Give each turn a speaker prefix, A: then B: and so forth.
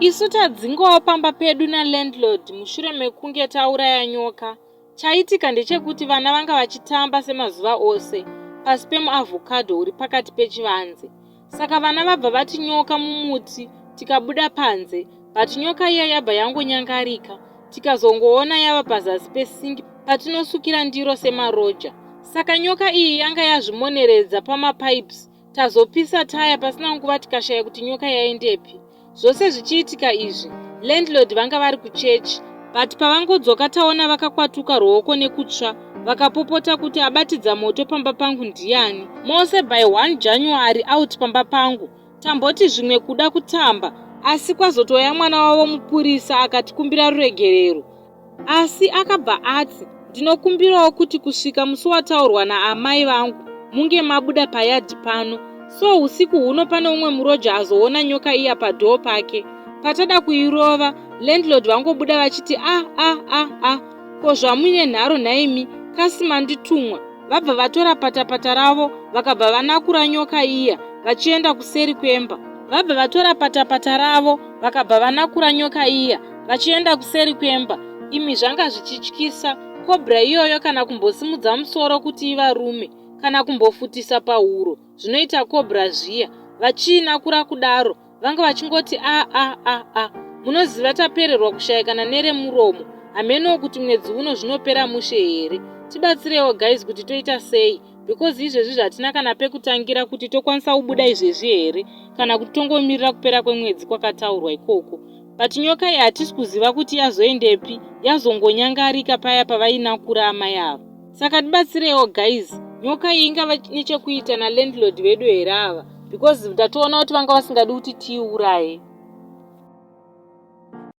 A: Isu tadzingwawo pamba pedu nalandlord mushure mekunge tauraya nyoka. Chaitika ndechekuti vana vanga vachitamba semazuva ose pasi pemuavocado uri pakati pechivanze. Saka vana vabva vati nyoka mumuti tikabuda panze but nyoka iya yabva yangonyangarika tikazongoona yava pazasi pesingi patinosukira ndiro semaroja. Saka nyoka iyi yanga yazvimoneredza pamapipes. Tazopisa taya pasina nguva tikashaya kuti nyoka yaendepi. Zvose zvichiitika izvi, landlord vanga vari kuchechi but pavangodzoka taona vakakwatuka ruoko nekutsva vakapopota kuti abatidza moto pamba pangu ndiyani. Mose by 1 January out pamba pangu. Tamboti zvimwe kuda kutamba asi kwazotouya mwana wavo mupurisa akatikumbira ruregerero. Asi akabva ati, Ndinokumbirawo kuti kusvika musi wataurwa naamai vangu munge mabuda payadhi pano. So usiku huno pane umwe muroja azoona nyoka iya padoor pake. Patada kuirova, landlord vangobuda vachiti ah ah ah ah ko zvamuine nharo nhaimi kasi manditumwa. Vabva vatora patapata ravo vakabva vanakura nyoka iya vachienda kuseri kwemba. Vabva vatora patapata ravo vakabva vanakura nyoka iya vachienda kuseri kwemba. Imi zvanga zvichityisa, cobra iyoyo kana kumbosimudza musoro kuti ivarume kana kumbofutisa pahuro zvinoita cobra zviya. Vachiinakura kudaro vanga vachingoti a a a a munoziva tapererwa kushaya kana neremuromo hamenowo kuti mwedzi uno zvinopera mushe here. Tibatsirewo guys kuti toita sei because izvezvi zvatina kana pekutangira kuti tokwanisa kubuda izvezvi here kana kuti tongomirira kupera kwemwedzi kwakataurwa ikoko. But nyoka iyi hatisi kuziva kuti yazoendepi yazongonyangarika paya pavainakura amai ava. Saka tibatsireiwo guys nyoka iyi ingava nechekuita nalandlord vedu here ava because ndatoona kuti vanga vasingadi kuti tiiuraye.